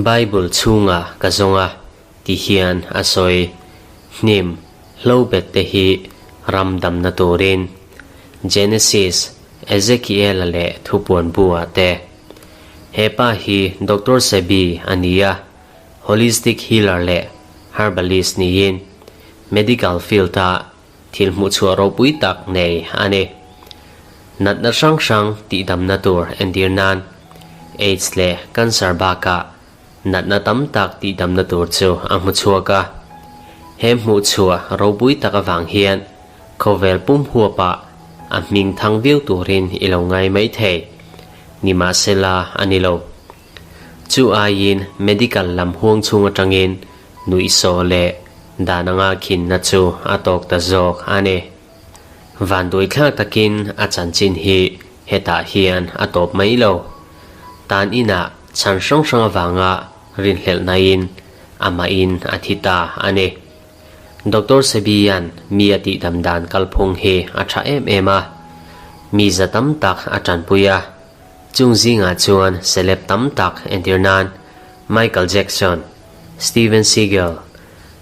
Bible chhunga ka zawng a ti hian a sawi. Hnim hlo bet te hi ram damna turin Genesis, Ezekiel-a leh Thupuan bu-ah te. He pa hi Doctor Sebi a ni a, holistic healer leh herbalist niin medical field-a thil hmuhchhuah ropui tak nei a ni. Natna hrang hrang tihdamna tur entir nan Aids leh cancer bakah natna tam tak tihdamna tur chu a hmu chhuak a. He hmuhchhuah ropui tak avang hian khawvel pum huapah a hming thang viau turin i lo ngai mai thei. Nimahsela a ni lo. Chu aiin medical lam huang chhung atangin nuihsaw leh dan anga khinna chu a tawk ta zawk a ni. Vanduaithlak takin a chanchin hi hetah hian a tawp mai lo. Tan inah chhan hrang hrang avanga rinhlelhnain amahin a thi ta a ni. Doctor Sebian mi a tihdam dan kalphung hi a tha em em a, mi za tam tak a tanpui a. Chung zingah chuan celeb tam tak entir nan Michael Jackson, Steven Seagal,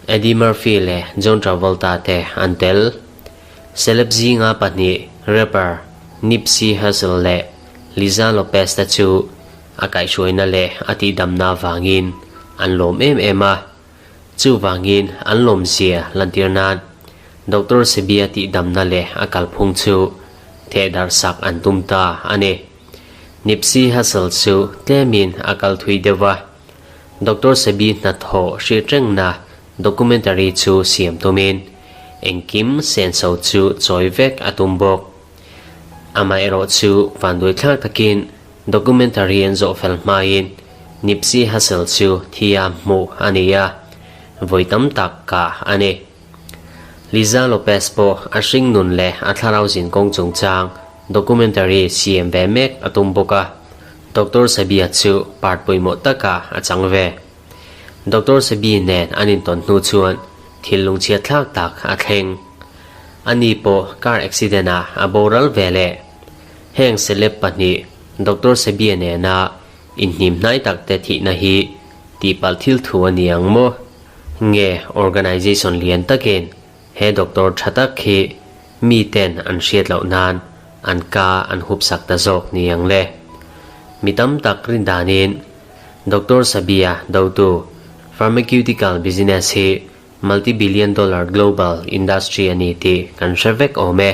Eddie Murphy leh John Travolta te an tel. Celeb zinga pahnih rapper Nipsey Hussle leh Lisa Lopez te chu a kaihhruaina leh a tihdamna vangin an lawm em em a. Chuvangin an lawmzia lantir nan Doctor Sebia tihdamna leh a kalphung chu thehdarh sak an tum ta a ni. Nipsey Hussle chu tlemin a kal thui deuh a, Doctor Sebi hnathawh hriatrengna documentary chu siam tumin engkim senso chu chawi vek a tum bawk. Amaherawh chu vanduaithlak takin Documentary an zawh fel hmain Nipsey Hussle chu thia hmuh a ni a, vawi tam tak kah a ni. Liza Lopez pawh a hringnun leh a thlarau zinkawng chungchang documentary siam ve mek a tum bawk a, Doctor Sabia chu part pawimawh takah a chang ve. Doctor Sabi nen an intawn hnu chuan thil lungchhiat thlak tak a thleng. Ani pawh car accident-ah a boral ve leh. Heng celeb pahnih Doctor Sebia nena inhnim hnai tak te thihna hi tihpalh thil thu a ni ang maw? Nge organization lian takin he doctor tha tak hi mi ten an hriat loh nan an ka an hup sak ta zawk ni ang le? Mi tam tak rin danin Doctor Sabia dotu pharmaceutical business hi multi-billion dollar global industry a ni tih kan hre vek awm e.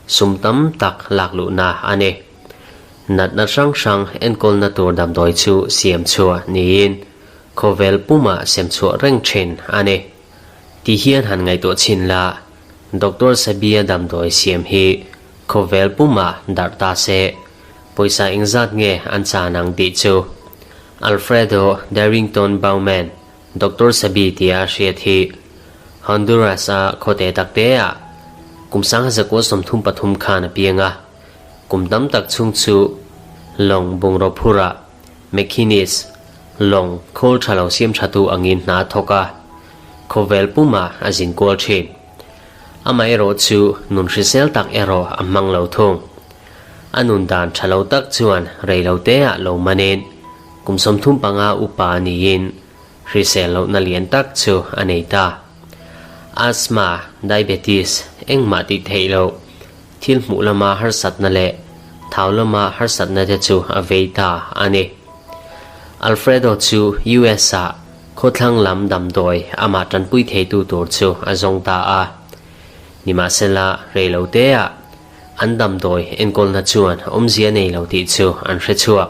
Sum tam tak lak luhna a ni. Natna hrang hrang enkawlna tur damdawi chu siam chhuah niin khawvel pumah sem chhuah reng thin a ni. Ti hian han ngaihtuah chhin la, Doctor Sabia damdawi siam hi khawvel pumah darh ta se, pawisa engzat nge an chan ang tih chu Alfredo Darrington Bauman, Doctor Sabi tia a hriat hi Honduras-a khawte takteah kum 1933 khan a piang a, kum tam tak chhung chu lawng bungraw phurah machinist, lawng khawl tha lo siam thatu angin hna a thawk a, khawvel pumah a zin kual thin. Amaherawh chu nun hrisel tak erawh a hmang lo thung. A nun dan tha lo tak chuan rei lo teah lo manin kum 35 upa niin hrisel lohna lian tak chu a nei ta. Asthma, diabetes, engmah tih theih loh, thil hmuh lama harsatna leh thau lama harsatna te chu a vei ta a ni. Alfredo chu US-ah khawthlang lam damdawi amah tanpui theitu tur chu a zawng ta a. Nimahsela, rei lo teah An damdawi enkawlna chuan awmzia nei lo tih chu an hre chhuak.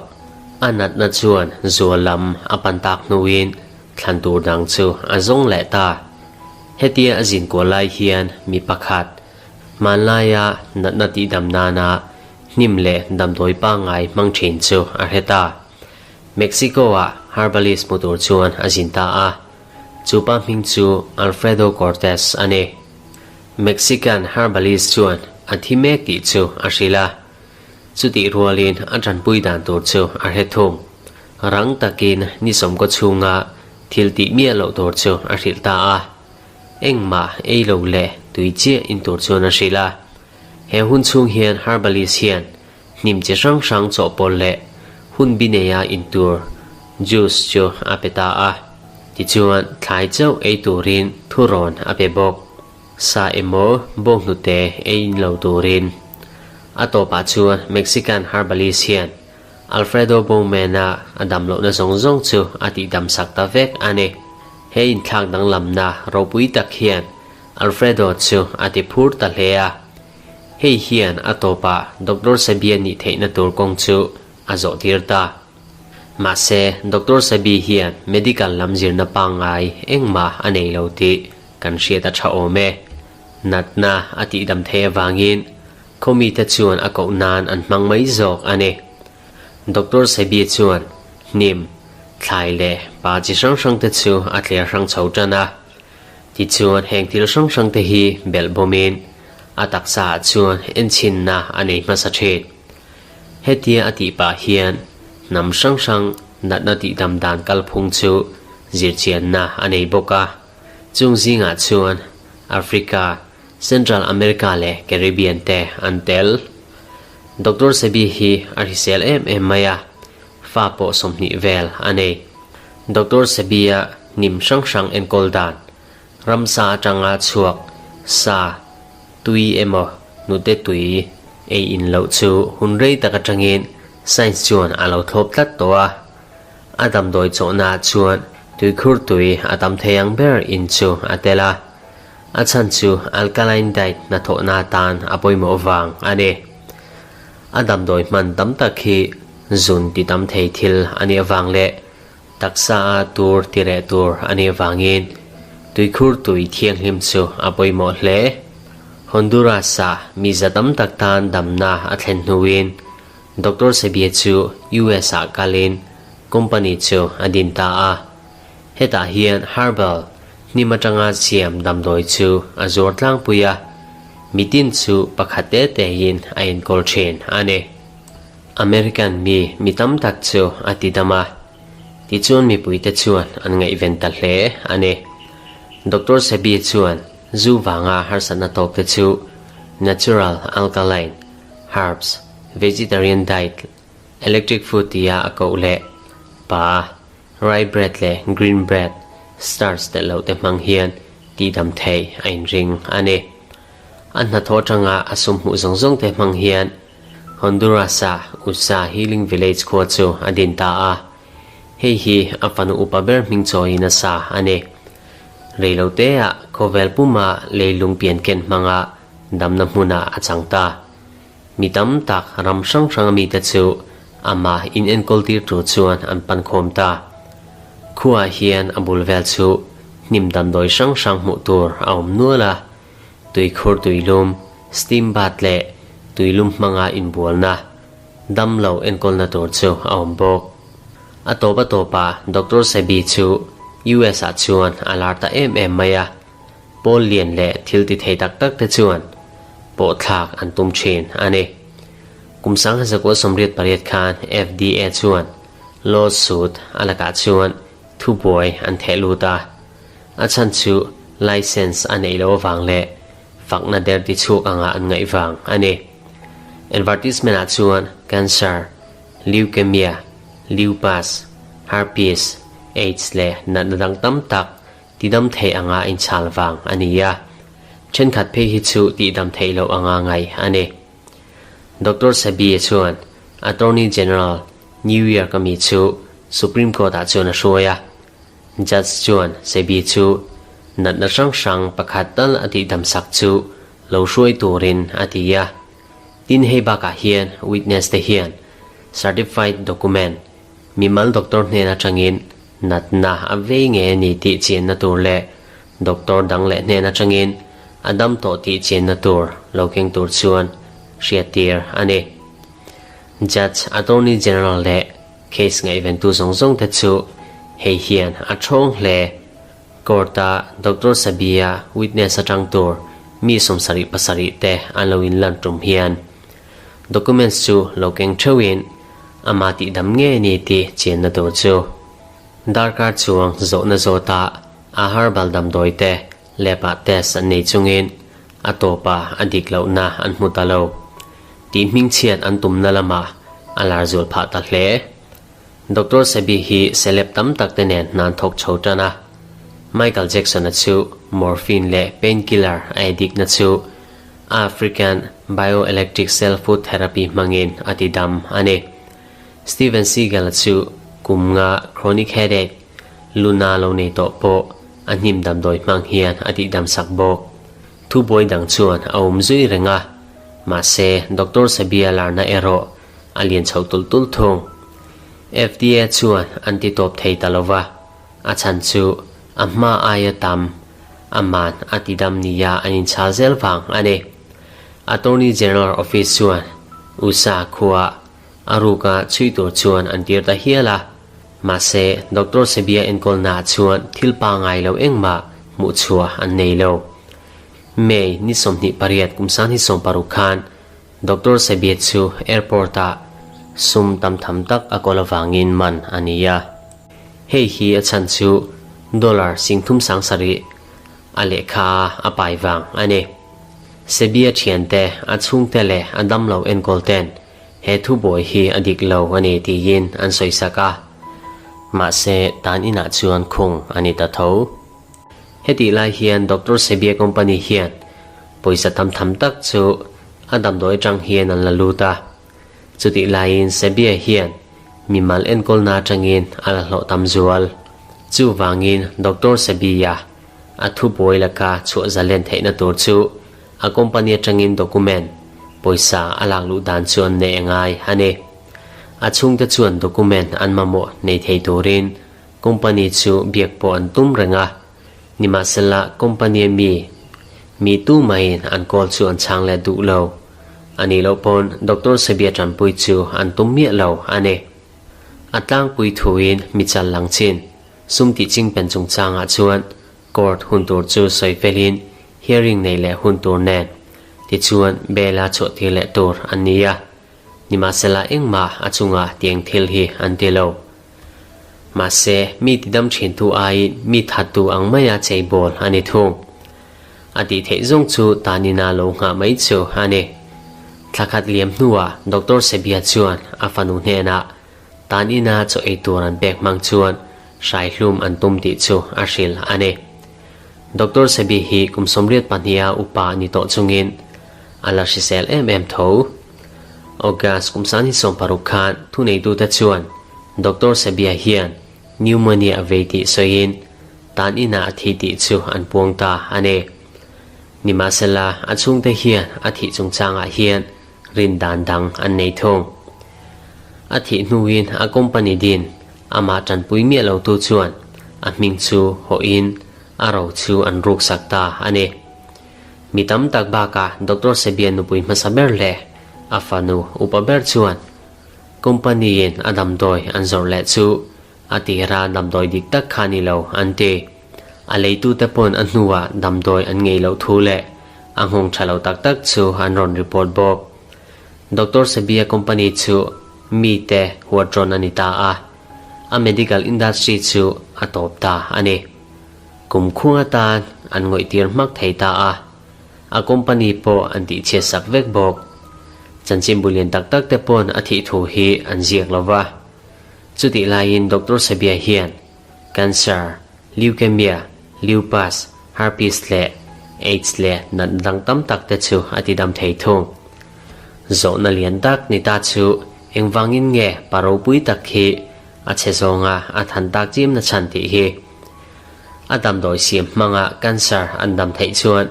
A natna chuan zual lam a pan tak hnuin thlan tur dang chu a zawng leh ta. Hetia a zin kual lai hian mi pakhat, hmanlaia natna tihdam nana hnim leh damdawi pangngai hmang thin chu a hre ta. Mexico-ah herbalist hmu tur chuan a zin ta a. Chu pa hming chu Alfredo Cortez a ni. Mexican herbalist chuan a thi mek tih chu a hrilh a, chutih rualin a tanpui dan tur chu a hre thung. Rang takin ni sawmkaw chhunga thil tih miah loh tur chu a hrilh ta a, engmah ei lo leh tui chiah in tur chuan a hrilh a. He hun chhung hian herbalist hian hnim chi hrang hrang chawhpawlh leh Hun bi neia in tur juice chu a pe ta a. Tichuan thlai chauh ei turin thurawn a pe bawk. Sa emaw bawnghnute ei in lo turin. A tawpah chuan Mexican herbalist hian Alfredo Bowman-a a damlohna zawng zawng chu a tihdamsak ta vek a ni. He inthlak danglamna ropui tak hian Alfredo chu a ti phur ta hle a. Hei hian a tawpah Doctor Sabia nih theihna tur kawng chu a zawh tir ta. Mahse, Doctor Sabi hian medical lam zirna pangngai engmah a nei lo tih kan hriat a tha awm e. Natna a tihdam theih avangin khawmite chuan a koh nan an hmang mai zawk a ni. Doctor Sabi chuan hnim, thlai leh pa chi hrang hrangte chu a thler hrang chho tan a. Tichuan heng thil hrang hrangte hi belh bawmin a taksaah chuan enchhinna a nei hmasa thin. Hetia a tih pah hian hnam hrang hrang natna tihdam dan kalphung chu zirchianna a nei bawk a. Chung zingah chuan Africa, Central America leh Caribbean te an tel. Doctor Sebi hi a hrisel em em mai a, fa pawh 20 vel a nei. Doctor Sebi-a hnim hrang hrang enkawl dan, ramsa atanga chhuak sa, tui emaw hnute tui ei in loh chu hun rei tak atangin science chuan a lo thlawp tlat tawh a. A damdawi chawhnaah chuan tuikhur tui a tam thei ang ber in chu a tel a. A chhan chu alkaline diet hnathawhna atan a pawimawh vang a ni. A damdawi hman tam tak hi zun ti tam thei thil a nih avang leh taksa a tur ti reh tur a nih avangin tuikhur tui thianghlim chu a pawimawh hle. Honduras-a mi za tam tak tan damna a thlen hnuin Doctor Sebie chu US-ah kalin company chu a din ta a. Hetah hian herbal hnim atanga siam damdawi chu a zuar tlangpui a, mitin chu pakhat te tein a enkawl thin a ni. American mi mi tam tak chu a ti dam a, tichuan mipuite chuan an ngaihven ta hle a ni. Doctor Sebi chuan zu vanga harsatna tawkte chu natural alkaline, herbs, vegetarian diet, electric food tia a koh leh pa Rye bread leh green bread, starch telh loh te hmang hian tihdam theih a inring a ni. A hnathawh atanga a sum hmuh zawng zawng te hmang hian Honduras-a Usa Healing Village khua chu a din ta a. Hei hi a fanu upa ber hming chawiin a sa a ni. Reiloteah khawvel puma leilung pianken hmanga damna hmunah a chang ta. Mi tam tak ram hrang hrang a mite chu amah in enkawl tir tur chuan an pan khawm ta. Khuaah hian a bul vel chu hnim damdawi hrang hrang hmuh tur a awm nual a, tuikhur tuilum, steam bath leh tuilum hmanga inbualna, damlo enkawlna tur chu a awm bawk. A tawp a tawpah Doctor Sebi chu US ah chuan a lar ta em em mai a. Pawl lian leh thil ti thei tak tak te chuan pawh thlak an tum thin a ni. Kum 1988 khan FDA chuan law suit a lakah chuan thubuai an theh lut a. A chhan chu license a neih loh avang leh fakna der ti chhuak anga an ngaih vang a ni. Advertisement ah chuan cancer, leukemia, lupus, herpes, aids leh natna dang tam tak Tidam theih anga inchhal vang a ni a, thenkhat phei hi chu tihdam theih loh anga ngaih a ni. Doctor Sabie chuan Attorney General New York a mi chu Supreme Court ah chuan a hruai a, Judge chuan Sabie chu natna hrang hrang pakhat tal a tihdam sak chu lo hruai turin a ti a. Tin hei bakah hian witness te hian certified document Mimal doctor hnen atangin natna a vei nge a ni tih chianna tur leh doctor dang leh hnen atangin a dam tawh tih chianna tur lo keng tur chuan hriattir a ni. Judge, Attorney General leh case ngaihventu zawng zawng te chu hei hian a thawng hle. Court-a Doctor Sabia witness atang tur mi 77 te an lo inlan tum hian Documents chu lo keng theuhin ama tihdam ngei a ni tih chianna tur chu darkar chuang zawhna zawta a herbal damdawi te lab ah test an nei chungin a tawpa a dik lohna an hmu ta lo tih hmingchhiat an tumna lamah a lar zual phah ta hle. Doctor Sebi hi celeb tam tak te nen hna an thawk chho tan a. Michael Jackson-a chu morphine leh painkiller a addict na chu African bioelectric cell food therapy hmangin a ti dam a ni. Steven Seagal-a chu kum nga chronic headache, luna lo nei tawh pawh a hnim damdawi hmang hian a tihdam sak bawk. Thubuai dang chuan a awm zui reng a, mahse Doctor Sabia larna erawh a lian chho tulh tulh thung. FDA chuan an ti tawp thei ta lo va, a chhan chu a hma aia tam aman a ti dam nia an inchhal zel vang a ni. Attorney General Office chuan usa khua a ruka chhui tur chuan an tir ta hial a, mahse Doctor Sebia enkawlnaah chuan thil pangai lo engmah hmuh chhuah an nei lo. May ni 28 kum 2016 khan Doctor Sebia chu airport-ah sum tam tham tak a kawl avangin man a ni a. Hei hi a chhan chu dollar 37,000 a lehkha a pai vang a ni. Sebia thiante, a chhungte leh a damlo enkawl ten he thubuai hi a dik lo a ni tiin an sawi sak a. Mahse, tan inah chuan khung a ni ta tho. Hetih lai hian Doctor Sebia company hian pawisa tam tham tak chu a damdawi atang hian an la lut a. Chutih laiin Sebia hian mimal enkawlna atangin a la hlawh tam zual. Chuvangin Doctor Sebia a thubuai laka chhuah zalen theihna tur chu a company atangin document, pawisa a lak luh dan chu an neih a ngai a ni. A chhungte chuan document an mamawh nei thei turin company chu biak pawh an tum reng a, nimahsela company a mi mi tu maiin an call chu an chhang leh duh lo. A nih loh pawn Doctor Sebia tanpui chu an tum miah lo a ni. A tlangpui thuin mi chal lang chin sum tih chingpen chungchangah chuan Court hun tur chu sawi felin hearing nei leh hun tur nen tichuan bail a chhuah tir leh tur an ni a, nimahsela engmah a chunga tiang thil hi an ti lo. Mahse, mi tidam thintu aiin mi thattu ang maia cheibawl a ni thung. A tih theih zawng chu tanina lo nghah mai chu a ni. Thla khat liam hnuah Doctor Sebia chuan a fanu hnenah Tan ina chaw ei tur an pek hmang chuan hrai hlum an tum tih chu a hrilh a ni. Doctor Sebi hi kum 82 a upa ni tawh chungin a la hrisel em em tho. August kum 2016 khan thuneitute chuan Doctor Sebia hian pneumonia a vei tih sawiin tan inah a thi tih chu an puang ta a ni. Nimahsela a chhungte hian a thih chungchangah hian rin dan dang an nei thung. A thih hnuin a company din amah tanpui miah lotu chuan a hming chu hawhin a ro chu an ruksak ta a ni. Mi tam tak bakah Doctor Sebia nupui hmasa ber leh a fanu upa ber chuan company-in a damdawi an zawrh leh chu a tira damdawi dik tak kha ni lo an ti. A leitute pawn a hnuah damdawi an ngei loh thu leh a nghawng tha lo tak tak chu an rawn report bawk. Doctor Sebia company chu mite huat rawn a ni ta a, a medical industry chu a tawp ta a ni. Kum khung atan an ngawih tir hmak thei ta a, a company pawh an tihchhiat sak vek bawk. Chanchinbu lian tak tak te pawn a thih thu hi an ziak lo va. Chutih laiin Doctor Sebia hian cancer, leukemia, lupus, herpes leh aids leh natna dang tam tak te chu a tidam thei thung. Zawhna lian tak ni ta chu engvangin nge pa ropui tak hi a chhe zawnga a than tak chim na chhan tih hi. A damdawi siam hmanga cancer an dam theih chuan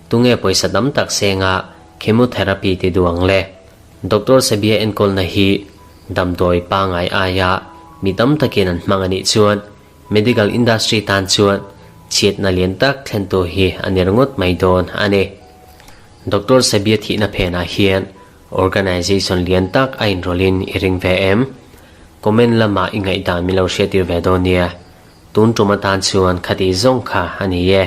tunge pawisa tam tak senga chemotherapy ti duh ang le? Doctor Sebia enkawlna hi damdawi pangai aia mi tam takin an hmang a nih chuan medical industry tan chuan chhiatna lian tak thlentu hi a ni ringawt mai dawn a ni. Doctor Sebia thihna phenah hian organization lian tak a inrawlhin i ring ve em? Comment lamah i ngaihdan min lo hriattir ve dawn nia. Tun tum atan chuan khati zawng kha a ni e.